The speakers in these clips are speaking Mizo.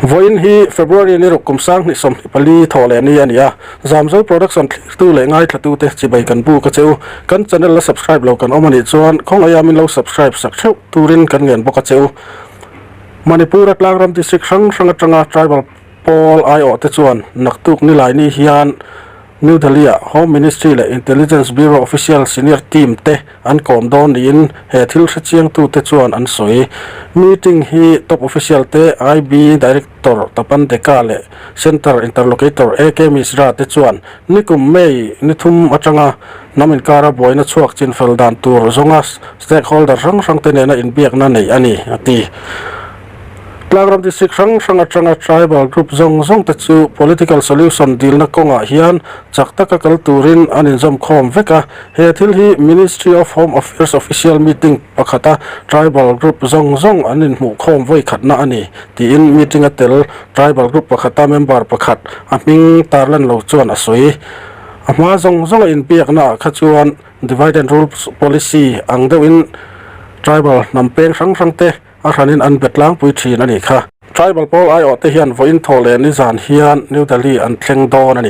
Vawiin hi February ni ruk kum 2024 thawh leh ni a ni a, Zamzo Production thlirtu leh ngaithlatute chibai kan buk a che u. Kan channel la subscribe lo kan awm a nih chuan khawngaih a min lo subscribe sak theuh turin kan ngen bawk a che u. Manipur-a tlangram district hrang hrang atanga tribal pawl aiawh te chuan naktuk nilai ni hian New Delhi-ah Home Ministry leh Intelligence Bureau official senior team te an kawm dawn niin he thil hrechiangtute chuan an sawi. Meeting hi top official te IB Director Tapan Deka leh Centre Interlocutor AK Mishra te chuan nikum May ni thum atanga hnam inkara buaina chhuak chinfel dan tur zawnga stakeholder hrang hrangte nena inbiakna neih a ni, a ti. Tlangram District hrang hrang atanga tribal group zawng zawng te chu political solution dilna kawngah hian chak taka kal turin an inzawm khawm vek a. He thil hi Ministry of Home Affairs official meeting pakhata tribal group zawng zawng an inhmuh khawm vawi khatna a ni tiin meeting a tel tribal group pakhata member pakhat a hming tarlan lo chuan a sawi. A hma zawng zawnga inbiakna ah kha chuan divide and rule policy ang deuhin tribal hnam peng hrang hrang te A hranin an be tlangpui thin a nih kha. Tribal pawl aiawh te hian vawiin thaw leh nizan hian New Delhi an thleng dawn a ni.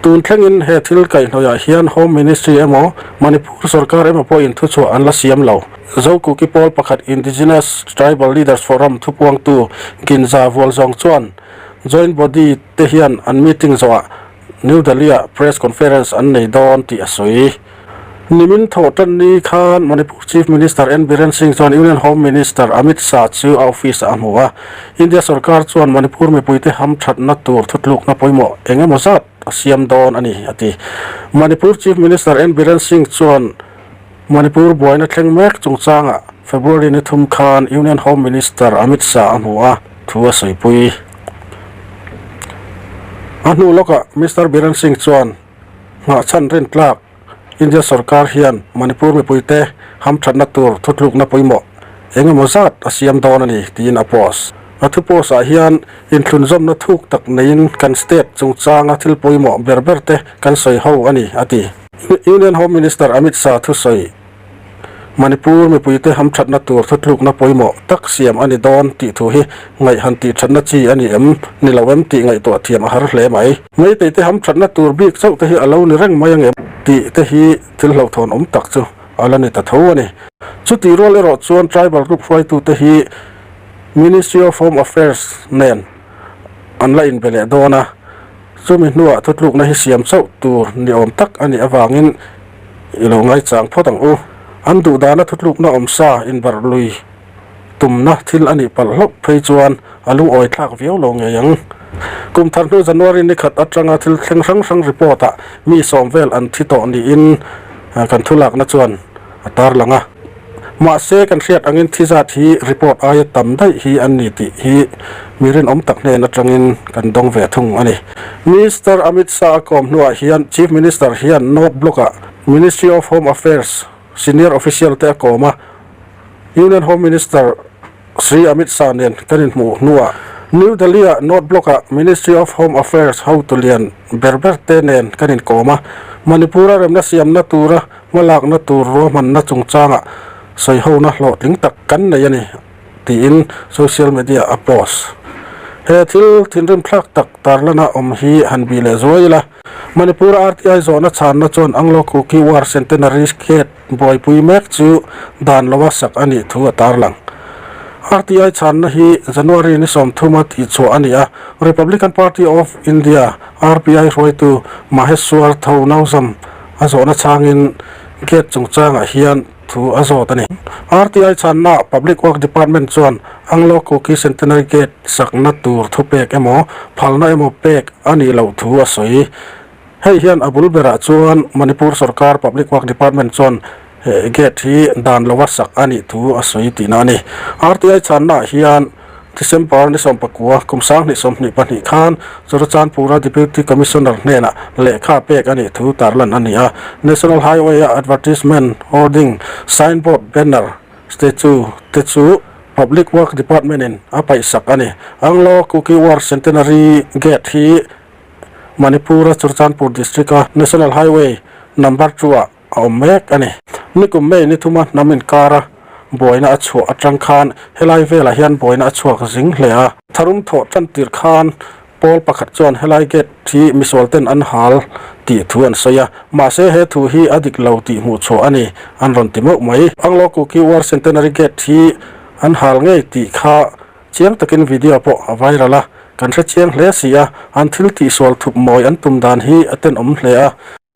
Tun thlengin he thil kaihhnawihah hian Home Ministry emaw Manipur sorkar emaw pawhin thuchhuah an la siam lo. Zokuki pawl pakhat Indigenous Tribal Leaders Forum thupuangtu Ginza Vualzawng chuan Joint Body te hian an meeting zawhah New Delhi-ah press conference an nei dawn tih a sawi. Nimin thawh tan ni khan Manipur Chief Minister N Biren Singh chuan Union Home Minister Amit Shah chu a office ah a hmu a. India sorkar chuan Manipur mipuite hamthatna tur thutlukna pawimawh eng emaw zat a siam dawn a ni, a ti. Manipur Chief Minister N Biren Singh chuan Manipur buaina thleng mek chungchangah February ni thum khan Union Home Minister Amit Shah a hmu a, thu a sawipui. A hnu lawkah Mister Biren Singh chuan Nghahchhan rintlak India sorkar hian Manipur mipuite hamthatna tur thutlukna pawimawh eng emaw zat a siam dawn a ni tiin a post. A thu post ah hian inthlunzawmna thuk tak neiin kan state chungchanga thil pawimawh ber ber te kan sawi ho a ni, a ti. Union Home Minister Amit Shah thusawi Manipur mipuite hamthatna tur thutlukna pawimawh tak siam a ni dawn tih thu hi ngaihhan tih thatna chi a ni em ni lo em tih ngaihtuah thiam a har hle mai. Meiteite hamthatna tur bik chauh te hi a lo ni reng mai ang em tih te hi thil hlauhthawn awm tak chu a la ni ta tho a ni. Chutih rual erawh chuan tribal group hruaitute hi Ministry of Home Affairs nen an la inbe leh dawn a, chumi hnuah thutlukna hi siam chauh tur ni awm tak a nih avangin I lo ngaichang phawt ang u. An duh dana thutlukna awm sa inbarh lui tumna thil a nih palh hlauh phei chuan a lungawi thlak viau lo ngei ang. Kum thar hnu January ni khat atanga thil thleng hrang hrang report ah mi sawm vel an thi tawh niin kan thulakna chuan a tarlang a. Mahse, kan hriat angin thi zat hi report aia tam daih hi an ni tih hi mi rinawm tak hnen atangin kan dawng ve thung a ni. Minister Amit Shah a kawm hnuah hian Chief Minister hian North Block-ah Ministry of Home Affairs senior official te a kawm a, Union Home Minister Shri Amit Shah nen kan inhmuh hnuah New Delhi-ah North Block-ah Ministry of Home Affairs hotu lian ber ber te nen kan inkawm a, Manipur-a remna siamna tura Hmalakna tur ruahmanna chungchangah sawihona hlawhtling tak kan nei a ni, tiin social media a post. He thil thinrimthlak tak tarlana awm hi han bih leh zuai ila. Manipur RTI zawhna chhanna chuan Anglo Kuki War Centenary Gate buaipui mek chu dan loa sak a nih thu a tarlang. RTI chhanna hi January ni 30 a tihchhuah a ni a, Republican Party of India, RPI, hruaitu Maheshwar Thounauzam A zawhna chhangin gate chungchangah hian thu a zawt a ni. RTI chhanna Public Work Department chuan Anglo Kuki Centenary Gate sakna tur thupek emaw phalna emaw pek a nih loh thu a sawi. Hei hian a bul berah chuan Manipur sorkar Public Work Department chuan gate hi dan lova sak a nih thu a sawi tihna a ni. RTI chhannaah hian December ni 19, kum 2022 khan Churachandpur-a Deputy Commissioner hnenah lehkha pek a nih thu tarlan a ni a. National Highway-a advertisement, hoarding, signboard, banner, statue te chu Public Work Department-in a paihsak a ni. Anglo Kuki War Centenary Gate hi Manipur-a Churachandpur District-a National Highway Number two-ah a awm mek a ni. Nikum May ni thuma hnam inkara. buaina a chhuah atang khan helai velah hian buaina a chhuak zing hle a. Tharum thawh tan tir khan pawl pakhat chuan helai gate hi misual ten an hal tih thu an sawi a, mahse he thu hi a dik lo tih hmuh chhuah a ni an rawn ti meuh mai. Anglo Kuki War Centenary Gate hi an hal ngei tih kha Chiang takin video pawh a viral a, kan hre chiang hle si a, an thil tihsual thup mawi an tum dan hi a tenawm hle a.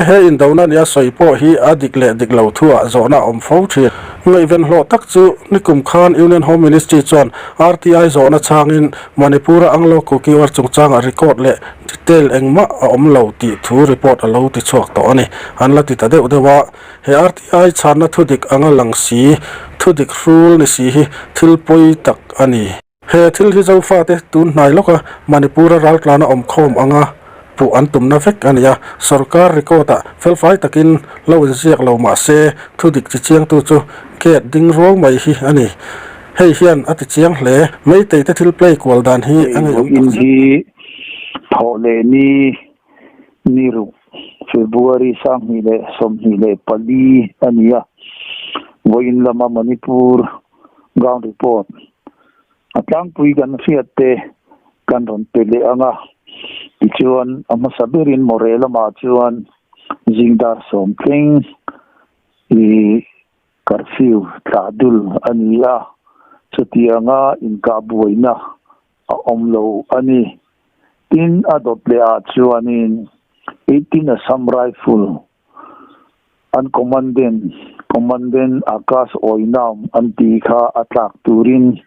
He indona nia sawi pawh hi a dik leh dik lo thuah zawhna a awm fo thin. Ngaihven hlawh tak chu nikum khan Union Home Ministry chuan RTI zawhna chhangin Manipur-a Anglo Kuki War chungchangah record leh detail engmah a awm lo tih thu report a lo ti chhuak tawh a ni. An la ti ta deuh deuh a. He RTI chhanna thudik anga lang si, thudik hrul ni si hi thil pawi tak a ni. He thil hi Zofate tun hnai lawka Manipur-a raltlana awm khawm anga puh an tumna vek a ni a, sorkar record-ah felfai takin lo inziak lo mah se thudik chi chiangtu chu gate ding ruau mai hi a ni. Hei hian a ti chiang hle. Meitei te thil play kual dan hi a ngeiawm Vawiin takzet. hi thawh leh ni Ni ruk, February 2024 a ni a, vawiin lama Manipur ground report a tlangpui kan hriat te kan rawn pe leh ang a, tichuan a hmasa berin Moreh lamah chuan zing dar sawm thleng ih curfew thlah dul a ni a, chutianga inkah buaina a awm lo a ni. Tin, a dawt leh ah chuanin 18 Assam Rifle an Commandant, Commandant Akash Oinam an tih kha a tlak turin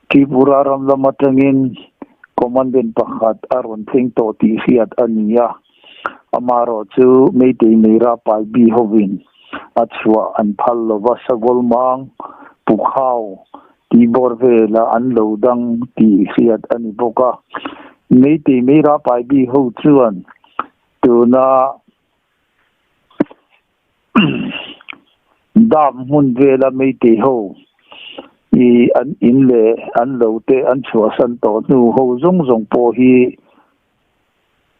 Tripura ram lam atangin Commandant pakhat a rawn thleng tawh tih hriat a ni a. Amaherawh chu Meitei Meira Paibi hovin a chhuah an phal lova Sagolmang, Pukhau Tih bawr velah an lo dang tih hriat a ni bawk a. Meitei Meira Paibi ho chuan tuna dam hmun vela Meitei ho i an in leh an lo te an chhuahsan tawh hnu ho zawng zawng pawh hi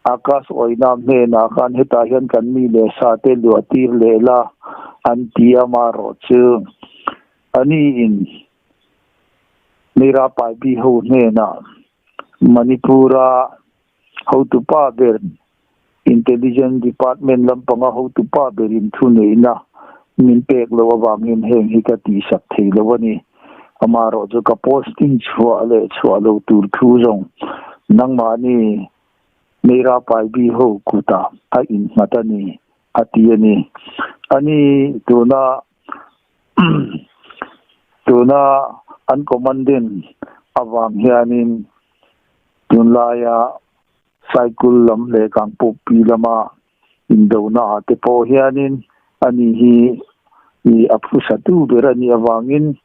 Akash Oinam hnenah khan hetah hian kan mi leh sa te luah tir leh la an ti a marawh chu Aniin Meira Paipi ho hnenah Manipur-a hotupa ber Intelligence Department lampanga hotupa berin thuneihna min pek loh avangin heng hi ka tihsak thei lo a ni. Amaherawh chu ka posting chhuah leh chhuah lo tur thu zawng nangmahni Meira Paipi ho kutah a innghat a ni, a ti a ni. Ani tuna Tuna an commandant avang hianin tunlaia Saikul lam leh Kangpawkpi lama indona ah te pawh hianin ani hi a phusatu ber a nih avangin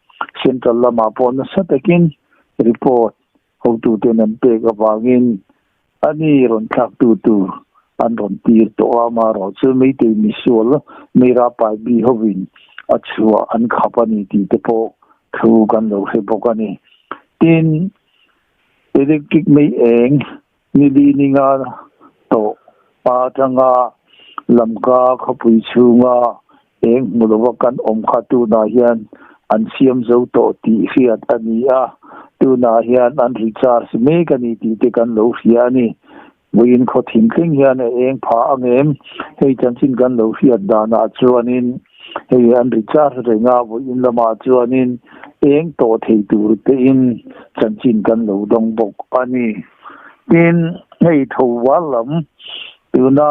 Central lamah pawh nasa takin report Hotuten an pek avangin a ni rawn thlaktu tur an rawn tir tawh a, amaherawh chu Meitei misual Meira Paibi hovin a chhuah an khap a ni tih te pawh thu kan lo hre bawk a ni. Tin, electric mei eng nili ninga tawh pa atanga Lamka khawpui chhunga eng hmu lova kan awm kha tunah hian an siam zo tawh tih hriat a ni a, tunah hian an recharge mek a ni tih te kan lo hria a ni. Vawiin khaw thingthleng hian a eng phah ang em? Hei chanchin kan lo hriat danah chuanin hei an recharge reng a, vawiin lamah chuanin eng tawh thei tur tein chanchin kan lo dawng bawk a ni. Tin, hei tho val lam tuna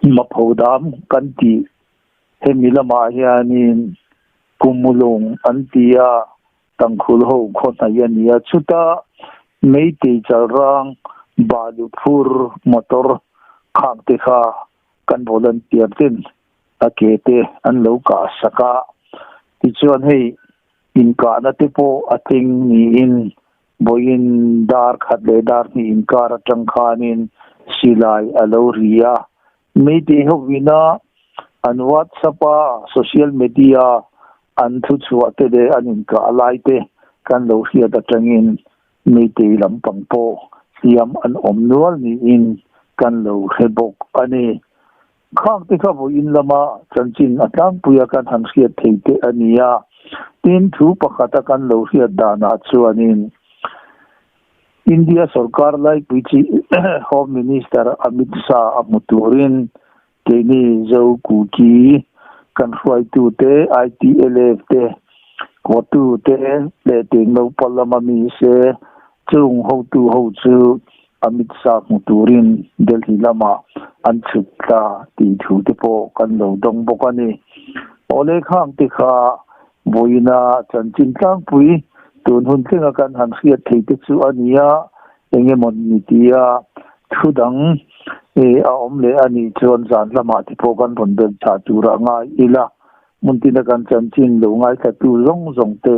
Mapho dam kan tih hemi lamah hianin Kumulung an ti a, Tangkhul ho khaw hnaih a ni a, chuta Meitei chalrang balu phur motor khak te kha kan volunteer ten a ke te an lo kah sak a, tichuan hei inkahna te pawh a tling niin Vawiin dar khat leh dar hnih inkar atang khanin silai a lo ri a. Meitei hovina an WhatsApp a social media an thuchhuah te leh an inkah lai te kan lo hriat atangin Meitei lampang pawh hliam an awm nual niin kan lo hre bawk a ni. Khang te kha vawiin lama chanchin a tlangpuia kan han hriat thei te a ni a. Tin, thu pakhata kan lo hriat danah chuanin India sorkar laipui chi Home Minister Amit Shah a hmu turin keini Zo Kuki kan hruaitute, ITLF te, Kotu te leh Tengno lama mi se chung hotu ho chu Amit Shah hmu turin Delhi lamah an chhuk ta tih thu te pawh kan lo dawng bawk a ni. Awle khang te kha vawiina chanchin tlangpui tun hun thlenga kan han hriat thei te chu a ni a, eng emaw ni tia thu dang a awm leh a nih chuan zan lamah te pawh kan rawn bel chah turah ngai ila. Hmun tina kan chanchin lo ngaithlatu zawng zawng te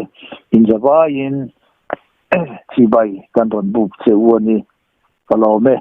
inzavaiin chibai kan rawn buk che u a ni. Ka lawm e.